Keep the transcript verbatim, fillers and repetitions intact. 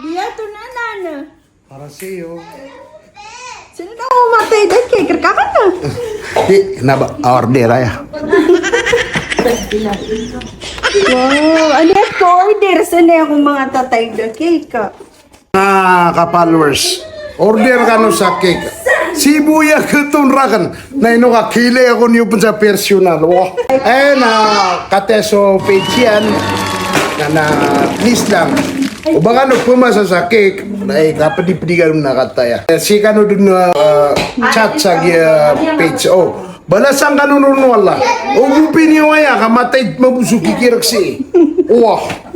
Biya to na nana. Para sa'yo. Sino na o matay da cake? Rka ka na. Di, na ba? Order aya. Wow, ano yan? Order. Saan na ako mga tatay da cake? Ah, ka-followers. Order kano sa cake. Sibuya keton raken. Na ino ka kile ako niyo pen sa personal. Wah. Eh, na kataya so page iyan. Na, na, please lang. O ba kano pemasa sa cake. Na, eh, kapedi-pedi kano na kataya. Eh, si kano den, eh, chat sa giya page. O, balasan kano ron wala. O, opinion aya, ka matay mabosok i kirek si. Wah.